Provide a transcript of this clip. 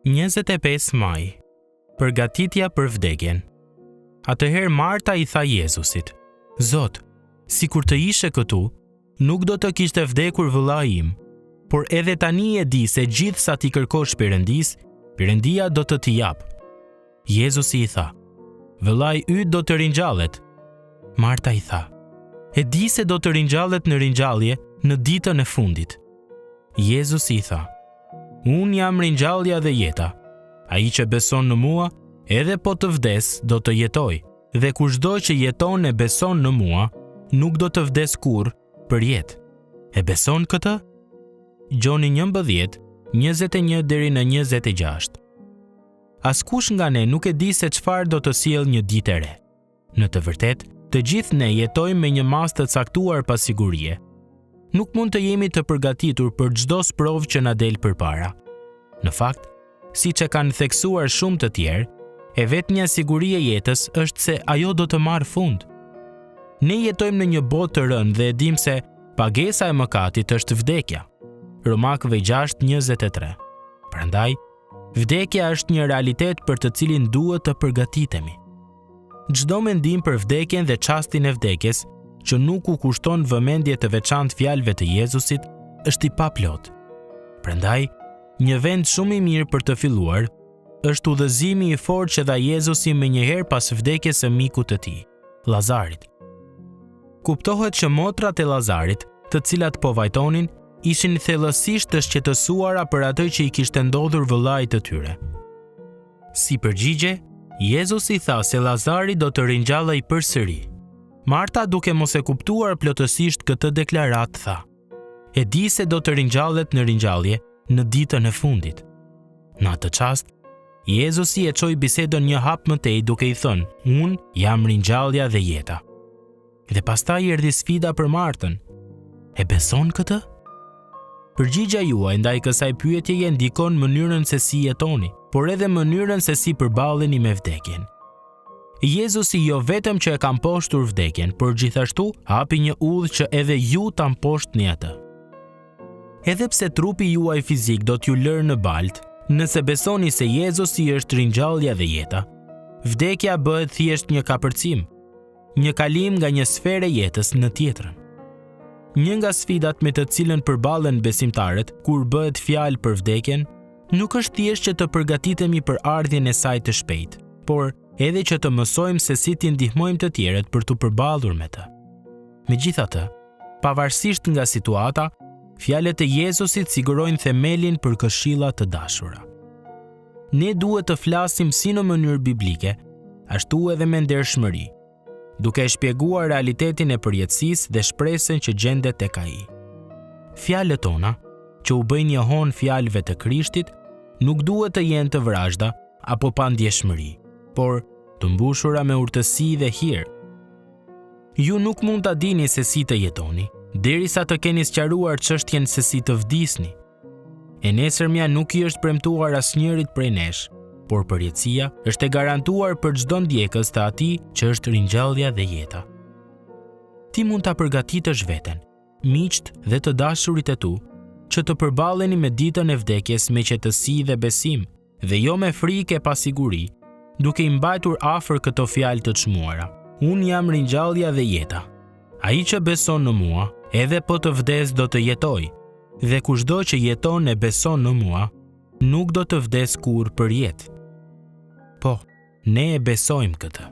25 maj. Përgatitja për vdekjen. Atëherë Marta i tha Jezusit: Zot, sikur të ishe këtu, nuk do të kishte vdekur vëllai im. Por edhe tani e di se gjithë sa t'i kërkosh Perëndisë, Perëndia do të t'i japë. Jezusi i tha: Vëllai yt do të ringjallet. Marta i tha: E di se do të ringjallet në ringjallje në ditën e fundit. Jezusi i tha: Unë jam ringjallja dhe jeta. Ai që beson në mua, edhe po të vdesë, do të jetojë. Dhe kushdo që jeton e beson në mua, nuk do të vdesë kurrë përjetë. E beson këtë? Gjoni 11, 21 deri në 26. Askush nga ne nuk e di se çfarë do të sjellë një ditë e re. Në të vërtetë, të gjithë ne jetojmë me një masë të caktuar pasigurie. Nuk mund të jemi të përgatitur për çdo sprovë që na del përpara. Në fakt, siç e kanë theksuar shumë të tjerë, e vetmja siguri e jetës është se ajo do të marrë fund. Ne jetojmë në një botë të rënë dhe e dimë se pagesa e mëkatit është vdekja. Romakëve 6:23. Prandaj, vdekja është një realitet për të cilin duhet të përgatitemi. Çdo mendim për vdekjen dhe çastin e vdekjes, që nuk u kushton vëmendje të veçantë fjalëve të Jezusit, është i paplotë. Prandaj, një vend shumë i mirë për të filluar është udhëzimi i fortë që dha Jezusi menjëherë pas vdekjes së mikut të tij, Lazarit. Kuptohet që motrat e Lazarit, të cilat po vajtonin, ishin thellësisht të shqetësuara për atë që i kishte ndodhur vëllait të tyre. Si përgjigje, Jezusi tha se Lazari do të ringjallej përsëri. Marta duke mos e kuptuar plotësisht këtë deklaratë tha: E di se do të ringjallet në ringjallje në ditën e fundit. Në atë çast, Jezusi e çoi bisedën një hap më tej duke i thënë: Unë jam ringjallja dhe jeta. Dhe pastaj erdhi sfida për Martën. E beson këtë? Përgjigja juaj ndaj kësaj pyetjeje ndikon mënyrën se si jetoni, por edhe mënyrën se si përballeni me vdekjen. Jezusi jo vetëm që e ka mposhtur vdekjen, por gjithashtu hapi një udhë që edhe ju ta mposhtni atë. Edhe pse trupi juaj fizik do t'ju lërë në baltë, nëse besoni se Jezusi është ringjallja dhe jeta, vdekja bëhet thjesht një kapërcim, një kalim nga një sferë e jetës në tjetrën. Një nga sfidat me të cilën përballen besimtarët kur bëhet fjalë për vdekjen, nuk është thjesht që të përgatitemi për ardhjen e saj të shpejtë, por edhe që të mësojmë se si t'i ndihmojmë të tjerët për t'u përballur me të. Megjithatë, pavarësisht nga situata, fjalët e Jezusit sigurojnë themelin për këshilla të dashura. Ne duhet të flasim si në mënyrë biblike, ashtu edhe me ndershmëri, duke e shpjeguar realitetin e përjetësisë dhe shpresën që gjendet tek ai. Fjalët tona, që u bëjnë jehonë fjalëve të Krishtit, nuk duhet të jenë të vrazhda apo pa ndjeshmëri, por të mbushura me urtësi dhe hir. Ju nuk mund ta dini se si të jetoni, derisa të keni sqaruar çështjen se si të vdisni. E nesërmja nuk i është premtuar asnjërit prej nesh, por përjetësia është e garantuar për çdo ndjekës të atij që është ringjallja dhe jeta. Ti mund ta përgatitësh veten, miqtë dhe të dashurit e tu, që të përballeni me ditën e vdekjes me qetësi dhe besim, dhe jo me frikë e pasiguri, duke i mbajtur afër këto fjalë të çmuara. Unë jam ringjallja dhe jeta. Ai që beson në mua, edhe po të vdesë do të jetojë, dhe kushdo që jeton e beson në mua, nuk do të vdesë kurrë përjetë. Po, ne e besojmë këtë.